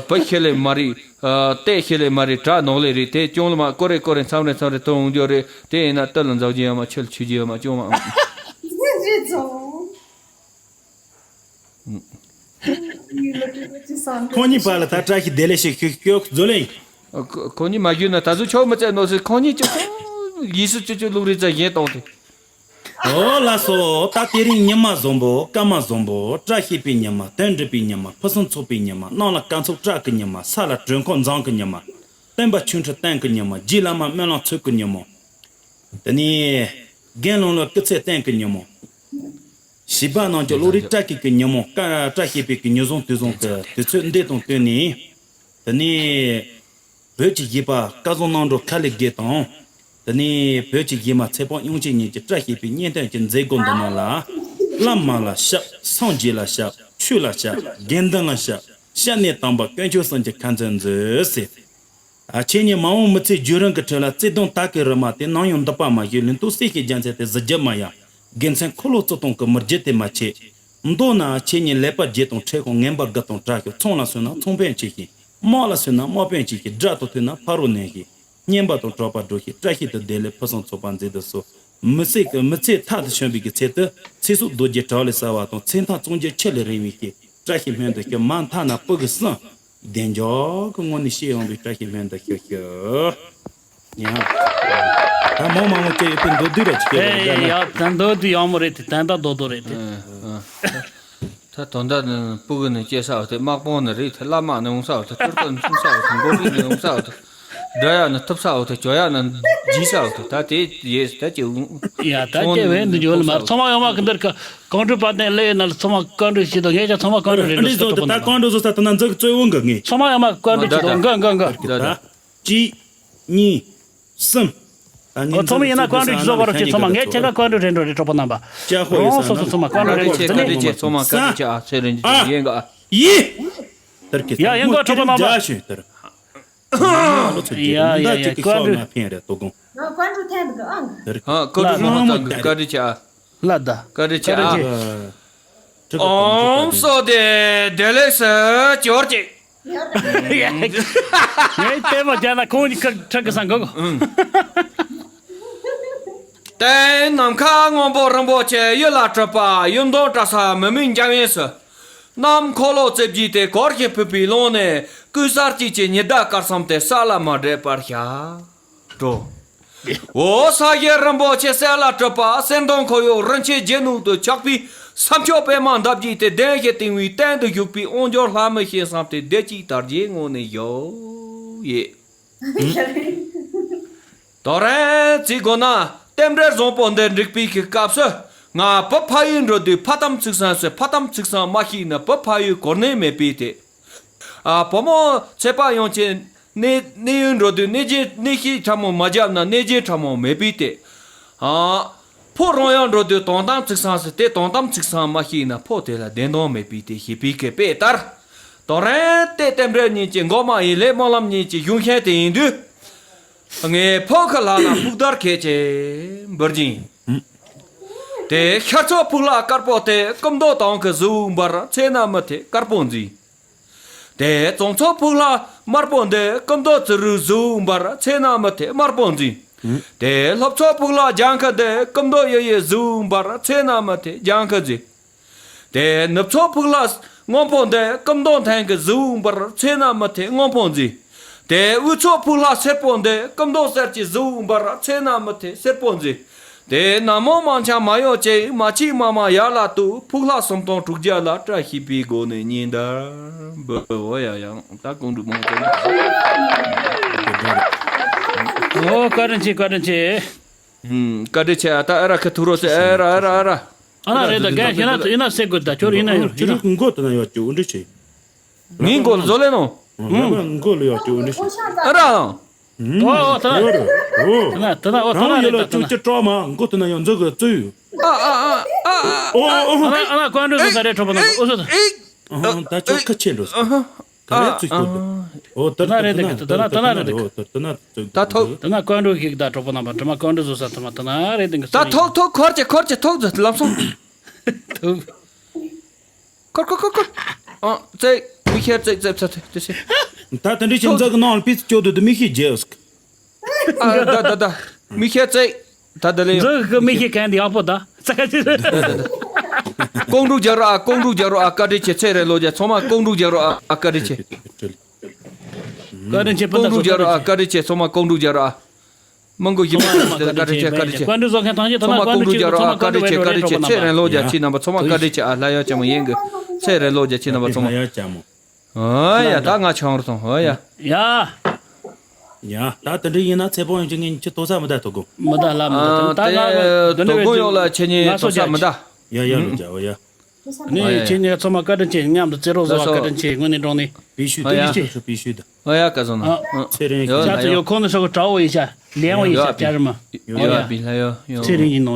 བུ་ཤེ་ལེ་མ་རེད། ལྟད་ཤེ་ལེ་མ་རེད་དྲ་ནོག་ལེ་རེད། དེ་ཅོང་ལི་མ་ཀོ་རེ་ཀོ་རེ་མཚམས་རེ་མཚམས་རེ་ཐོ་འོང་འཇོག་རེད། དེ་ཡིན་ན་ཏི་ལ་འཛག་རྒྱུ་ཡོད་མ་ཆུ་ལ་ཆུ་རྒྱུ་ཡོད་མ་ཅོང་མ། རེད་ཚོ། ཁོང་གཉིས་བར་ལ་ད་བཀྲ་ཤིས་བདེ་ལེགས་ཤིག་ཞུ་ཞུ་བཟོ་ལེ། ཁོ་ཁོ་གཉིས་མ་བརྒྱུད་ན་ད་གཟོད་ཆོག་མི་བཙལ་ནོ་ཟེར། ཁོ་གཉིས་ཅི་ཁོ་ཡིས་སུ་ཅི་ཅི་ལུག་རེ་བཙལ་གཞན་གཏོང་དེ། ཨོ་ལགས་སོ། ད་དེ་རིང་ཉི་མ་བཟང་པོ་སྐར་མ་བཟང་པོ་བཀྲ་ཤིས་པའི་ཉི་མ་དོན་འགྲུབ་པའི་ཉི་མ་ཕུན་སུམ་ཚོགས་པའི་ཉི་མ་གནམ་ལ་སྐར་ཚོགས་སྤྲག་གི་ཉི་མ་ས་ལ་དྲོད་ཁོག་འཛིན་གི་ཉི་མ་སྟོན་པ་ཆོས་ཁྲི་བསྟན་གི་ཉི་མ་རྗེ་བླ་མ་སྨོན་ལམ་ཚོགས་གི་ཉི་མ། དེ་ནས་རྒན་ལུང་ལ་སྐུ་ཚེ་བརྟན་གི་ཉི་མ། བྱིས་པ་རྣམས་ཀྱི་བློ་རིག་བཀྲ་ཤིས་ཀྱི་ཉིན་མོ་བཀྲ་བཀྲ་ཤིས་པའི་གི་ཉིན་བཟང་དུས་བཟང་གི་དུས་ཚོད་འདི་དང་བསྟུན་ནས། དེ་ནས་བོད་ཀྱི་གཞས་པ་སྐལ་བཟང་རྣམ་གྲོལ་ཁ་ལི་དགེ་དང་། དེ་ནས་བོད་ཀྱི་གཞས་མ་ཚེ་དཔག་དབྱངས་ཅན་གཉིས་ཀྱི་བཀྲ་ཤིས་པའི་སྙན་གཏམ་གྱི་མཛད་སྒོ་འདི་ནང་ལ། བླ་མ་ལ་ཞབས་སངས་རྒྱས་ལ་ཞབས་ཆོས་ལ་ཞབས་དགེ་འདུན་ལ་ཞབས་སྐྱབས་གནས་དམ་པ་དཀོན་མཆོག་གསུམ་གྱི་ཁ་འཛིན་མཛོད་ཟེར། ཨ་ཁྱེད་ཉིད་མ་འོངས་མི་ཚེའི་བརྒྱུད་རིམ་གྱི་ཁྲོད་ལ་བརྩེ་དུང་དག་གི་རི་མ་དེ་ནམ་ཡང་འདག་པ་མ་བྱེད། ལུང་སྟོང་གསལ་བྱེད་རྒྱལ་མཚན་དེ་གཟི་བརྗིད་མ་ཡལ། དགེ་མཚན་འཁོར་ལོ་བཅུ་སྟོང་གི་མི་བརྗེད་དེ་མ་ཆད། མདོར་ན་ཁྱེད་ཉིད་ལེགས་པར་བརྗེད་དང་འཕྲད་ཀྱང་ངན་པ་དགུ་དང་བྲལ་ཤོག་ཚོང་ལ་སོན་ན་ཚོང་དཔོན་གྱིས་ཤིག་དམག་ལ་སོན་ན་དམག་དཔོན་གྱིས་ཤིག་དགྲ་དང་མཐུན་ན་ཕ་རོལ་གནོན་ཤིག་རྔན་པ་དང་གྲོགས་པ་སྒྲོལ་ཤིག་བཀྲ་ཤིས་དང་བདེ་ལེགས་ཕུན་སུམ་ཚོགས་པ་མཛད་དུ་གསོལ། མི་ཚེ་གི་མི་ཚེ་མཐའ་དུ་བྱོན་པའི་གི་ཚེ་དུ་ཚེ་སྲོག་རྡོ་རྗེ་གྲགས་ལས་གསལ་བ་དང་ཚེ་མཐའ་བརྩོན་འགྲུས་ཆུ་ལས་རིང་བའི་ཤིག་བཀྲ་ཤིས་སྨོན་དུ་ཞུ། མ་མཐའ་ན་སྤུ་གུ་གསུམ། བདེ་འཇགས་ཀྱི་ངང་ནས་སྐྱེ་ཡོང་བའི་བཀྲ་ཤིས་སྨོན་དུ་ཞུ་ཞུ། ཡང་། ད་མོ་མ་མོ་སྐྱེ་ཡོད་པའི་མདོར་བསྡུས་ར་ཅིག་ཡོད་རེད་ཡ། ད་མདོར་བསྡུས་ཡག་མོ་རེད་དེ་ད་ལྟ་རྡོག་རྡོག་རེད་དེ། ད་དོན་དག་ནི་སྤུ་གུ་ནི་སྐྱེ་ས་འོ་དེ་དམག་དཔོན་ནི་རེད་དེ་བླ་མ་ནི་འོང་ས་འོ་དེ་སྤྲུལ་སྐུ་ནི་འཚོང་ས་འོ་དེ་མགོ་རིལ་ནི་འོང་ས་འོ་དེ་དགྲ་ཡག་ནི་ཐུབ་ས་འོ་དེ་གྱོད་ཡག་ནི་འཇིགས་ས་འོ་དེ་ད་དེ་ཡས་ད་ཅི་འོང་། ཡ་ད་སྐྱེ་བས་འདི་འཇོག་ལ་མ་ཚང་མ་ཡོང་མ་གི་འདིར་ག་གང་འགྲུབ་པ་དེ་ལས་ན་ལ་ཚང་མ་བཀའ་འགྲུབ་ཞིག་དང་ངས་ཀྱང་ཚང་མ་བཀའ་འགྲུབ་རེད་ལ་འདི་ཟོ་དེ་ད་བཀའ་འགྲུབ་བཟོ་ས་དེ་ན་འཛུགས་གཙོ་བོ་འགའ་ངས་ཚང་མ་ཡོང་མ་བཀའ་འགྲུབ་ཞིག་དང་འགའ་འགའ་འགའ། ད་ད། གཅིག་གཉིས། གསུམ། ཨོ་ཚང་མ་ཡིན་ན་བཀའ་འགྲུབ་ཅིག་བཟོ་བར་ཅིག་ཚང་མ་ངས་ཁྱེད་ཀ་བཀའ་འགྲུབ་རེད་འགྲོ་རེད་གྲོགས་པོ་རྣམ་པ། ཅག་ཧོ་ཡོད་ས་ན་སོ་སོ་ཚང་མ་བཀའ་འགྲུབ་རེད་ཅིག་ཚང་མ་བཀའ་འགྲུབ་ཅིག་ཚང་མ་བཀའ་འགྲུབ་ཅིག་ཨ་ཚེ་རིང་ཅིག་ཡིན་ག་ཨ། ཡིན། ཡ་ཡིན་གོ་གྲོགས་པོ་རྣམ་པ། ཞུ་དེར། ཡ་ཡ་ཡ་བཀའ་འགྲུབ། ང་བཀའ་འགྲུབ་ཐེངས་འདི་ག་ཨང་གི། ཧ་བཀའ་འགྲུབ་རང་ཙམ་གི་བཀའ་འགྲུབ་ཅིག་ཨ། ལ་ད། བཀའ་དྲིན་ཆེ་ཨ། ཨོམ་སོ་དེ་བདེ་ལེགས་སུ་གྱུར་ཅིག་ངས་ལྟད་མོ་བརྒྱབ་ན་ཁོང་གཉིས་ཁྲག་གི་སང་གོ། དེ་ནམ་མཁའ་སྔོན་པོ་རིན་པོ་ཆེ་གཡུ་ལ་སྤྲུལ་པ་གཡུ་མདོག་བཀྲ་ས་མི་མིན་འཇམ་དབྱངས་སུ། གནམ་འཁོར་ལོ་རྩིབས་བརྒྱད་དེ་གར་ཞིང་ཕུབ་པའི་ཀློང་ནས་ཀུན་གསལ་གཅིག་གི་ཉི་ཟླ་སྐར་གསུམ་དེ་ས་ལ་མ་འདྲེས་པར་བཞག་འགྲོ། འོ་ས་གཞི་རིན་པོ་ཆེ་གསེར་ལ་གྲུབ་པ་གསེར་མདོག་འཁོར་ཡུག་རིན་ཆེན་རྒྱན་ནོར་དུ་ཆགས་པའི་ས་མཆོག་པདྨ་འདབ་བརྒྱད་དེ་གདན་ཞིག་བཏིང་བའི་སྟེང་དུ་བཞུགས་པའི་དབང་ཕྱུག་ལྷ་མི་སེམས་ཙམ་དེ་བདེ་སྐྱིད་དར་རྒྱས་ངང་ནས་བཞུགས་ཡོད། དོ་རེད་ཅིག་དགོངས་ན་རྟེན་འབྲེལ་བཟང་པོ་འདི་འགྲིག་པའི་གི་སྐབས་སུ་ང་བུ་ཕ་ཡུལ་འགྲོ་དུས་ཕ་དམ་ཚིག་གསུམ་ཟེར། ཕ་དམ་ཚིག་གསུམ་མ་ཤེས་ན་བུ་ཕ་ཡུལ་གོ་གནས་མེད་པས་ཏེ། ཨ་བུ་མོ་ཚེ་དཔག་དབྱངས་ཅན་གནས་གནས་ཡུལ་འགྲོ་དུས་གནས་རྗེས་གནས་ཤིག་ཕྲ་མོ་མ་བརྒྱབ་ན་གནས་རྗེས་ཕྲ་མོ་མེད་པས་ཏེ། ཨ་ཕོ་རང་ཡང་འགྲོ་དུས་དོན་དམ་ཚིག་གསུམ་ཟེར་ཏེ་དོན་དམ་ཚིག་གསུམ་མ་ཤེས་ན་ཕོ་དེ་ལ་བདེན་དོན་མེད་པས་ཏེ་ཞེས་པའི་སྐད་དཔེ་ལྟར། དོན་རེད་དེ་རྟེན་འབྲེལ་གཉིས་ཀྱི་འགོ་མ་ཡིན་ལས་སྨོན་ལམ་གཉིས་ཀྱི་གཞུང་ཤིང་དེ་ཡིན་དུས། ངའི་ཕོ་ཁ་ལ་ལ་ཕུག་དར་ཁེ་ཆེ་འབུར་གྱིན། དེ་ཤར་ཕྱོགས་ཕུག་ལ་དཀར་པོ་དེ་སྐུ་མདོག་དང་གི་གཟུགས་འབར་ཚེ་ན་མི་ཐེ་དཀར་པོ་འཛིན། དེ་བྱང་ཕྱོགས་ཕུག་ལ་དམར་པོ་འདི་སྐུ་མདོག་བྱུ་རུའི་གཟུགས་འབར་ཚེ་ན་མི་ཐེ་དམར་པོ་འཛིན། དེ་ལྷོ་ཕྱོགས་ཕུག་ལ་ལྗང་ཁུ་འདི་སྐུ་མདོག་གཡུ་ཡི་གཟུགས་འབར་ཚེ་ན་མི་ཐེ་ལྗང་ཁུ་འཛིན། དེ་ནུབ་ཕྱོགས་ཕུག་ལ་སྔོན་པོ་འདི་སྐུ་མདོག་མཐིང་གི་གཟུགས་འབར་ཚེ་ན་མི་ཐེ་སྔོན་པོ་འཛིན། དེ་དབུས་ཕྱོགས་ཕུག་ལ་སེར་པོ་འདི་སྐུ་མདོག་གསེར་གྱི་གཟུགས་འབར་ཚེ་ན་མི་ཐེ་སེར་པོ་འཛིན། དེས་ན་མོ་མང་ཆ་མ་ཡོང་ཅེས་མ་ཆིག་མ་མ་ཡར་ལ་གཏུག་ཕུག་ལྷག་སུམ་སྟོང་དྲུག་བརྒྱ་ལ་བཀྲ་ཤིས་པའི་སྒོ་ནས་ཉིན་ལྟར་འབུལ་བོ། ཡ་ཡང་ད་ཀོང་སྒྲུབ་མང་ཆ་ཨོ་བཀའ་དྲིན་ཆེ། བཀའ་དྲིན་ཆེ། ཨུམ། བཀའ་དྲིན་ཆེ། ཨ་ད་ཨ་ར་ཁ་ཐུག་རོགས་ཟེར། ཨ་ར་ཨ་ར་ཨ་ར། ཨ་ན་རེད་ད་རྒན་ཡིན་ན་ཡིན་ན་སེ་དགོས་ད་ཁྱོད་ཡིན་ན་ཡོད་ཁྱོད་རང་མགོ་དེ་ན་ཡོད་ཀྱི་འོ་འདྲི་ཆེ། ངའི་མགོ་ལ་བཟོ་ལེ་ནོ། ང་མགོ་ལ་ཡོད་ཀྱི་འོ་འདྲི་ཆེ། ཨ་ར། ཨོ་ཨོ་ད་ན་རེད་ད། ད་ན་ད་ན་ཨོ་ད་ན་རེད་ད། ད་ན་ཅོ་ཀྲོ་མ་མགོ་དེ་ན་ཡོད་འཛུག་གི་བཙུགས་ཡོད། ཨ་ཨ་ཨ་ཨ་ཨ། ཨོ་ཨོ་ཨ་ན་ཨ་ན་ཀོན་ཀྲུ་ཟོ་ས་རེད་ཁྲོ་པ་ན་ཨོ་ཟོ་ད། ཨ་ད་ཅོ་ཁ་ཆེ་འགྲོ་ས། ག་རེ་ཚུགས་ཀྱི་འདུག་ཨོ་ད་ན་རེད་ད་ད་ན་ད་ན་རེད་ད། ད་ཐོག་ད་ན་ཀོན་ཀྲུ་ཞིག་ད་གྲོགས་པོ་རྣམ་པ་དྲི་མ་ཀོན་ཀྲུ་བཟོ་ས་དྲི་མ་ད་ན་རེད་ད། ད་ཐོག་ཐོག་འཁོར་གྱི་འཁོར་གྱི་ཐོག་ལམ་སང་ཐོག་འཁོར་འཁོར་འཁོར་འཁོར། ཨ་ཙེ་མི་ཤེར་ཙེ་ཙེ་ཙེ་ཙེ། ད་དེ་འདྲ་ཞིག་འཛག་གི་ནང་ལ་པིས་སྐྱོ་དུ་དུ་མི་ཤེས་རྗེས། ཨ་ད་ད་ད་མི་ཤེར་ཙེ། ད་ད་ལེ། འཛག་གི་མི་ཤེས་མཁན་དེ་ཡག་པོ་ད། ཙག་ཙིག་རེད། ཀོང་ཀྲུག་རྒྱག་རོགས་ཨ། ཀོང་ཀྲུག་རྒྱག་རོགས་ཨ། བཀའ་དྲིན་ཆེ། ཚེ་རིང་ལོ་བརྒྱ། ཚང་མ་ཀོང་ཀྲུག་རྒྱག་རོགས་ཨ། བཀའ་དྲིན་ཆེ། བཀའ་དྲིན་ཆེ། སྤུན་ཟླ་ཀོང་ཀྲུག་རྒྱག་རོགས་ཨ། བཀའ་དྲིན་ཆེ། ཚང་མ་ཀོང་ཀྲུག་རྒྱག་རོགས་ཨ། མང་གོ་ཡིན་པ་བཀའ་དྲིན་ཆེ། བཀའ་དྲིན་ཆེ། བཀའ་དྲིན་ཆེ། ཚང་མ་ཀོང་ཀྲུག་རྒྱག་རོགས་ཨ། བཀའ་དྲིན་ཆེ། བཀའ་དྲིན་ཆེ། ཚེ་རིང་ལོ་བརྒྱ་ཁྱེད་རྣམ་པ་ཚང་མ་བཀའ་དྲིན་ཆེ་ཨ། ལྷ་ཡག་ཅན་མོ་ཡིན་གི། ཚེ་རིང་ལོ་བརྒྱ་ཁྱེད་རྣམ་པ་ཚང་མ། ཨོ་ཡ། ད་ང་ཆང་རུ་སོང་། ཨོ་ཡ། ཡ། ཡ། ད་དེ་འདྲ་ཡིན་ན་ཚེ་སྤོང་ཡོང་ཅི་ངས་ཁྱི་ལྟོ་ས་མི་ད་ཐོ་གོ། མི་ད་ལ་མི་ད་ད་ང་དོ་དགོང་ཡོང་ལ་ཁྱེད་གཉིས་ལྟོ་ས་མི་ད། ཡ་ཡ་ལོ་རྒྱ་ཨོ་ཡ། ནི་ཁྱེད་གཉིས་ཚང་མ་བཀའ་དྲིན་ཆེ། མཉམ་དུ་རྩེ་རོགས་བཟོ་བ་བཀའ་དྲིན་ཆེ། དངོས་གནས་དྲང་གནས། པི་ཤུ་ཨོ་ཡ། དེ་ཤུ་པི་ཤུ་ད། ཨོ་ཡ་བཀའ་ཟོ་ན། ཨ། ཚེ་རིང་ཡོད་ལ་ཡོད། ཁོང་ནི་ཧྲ་གོ་གྲའོ་ཡི་ཤ་ལེང་བ་ཡི་ཤ་ཡོད་ཅར་མ། ཡོད་ཡོད་པི་ལ་ཡོད་ཡོད། ཚེ་རིང་ཡིན་ནོ།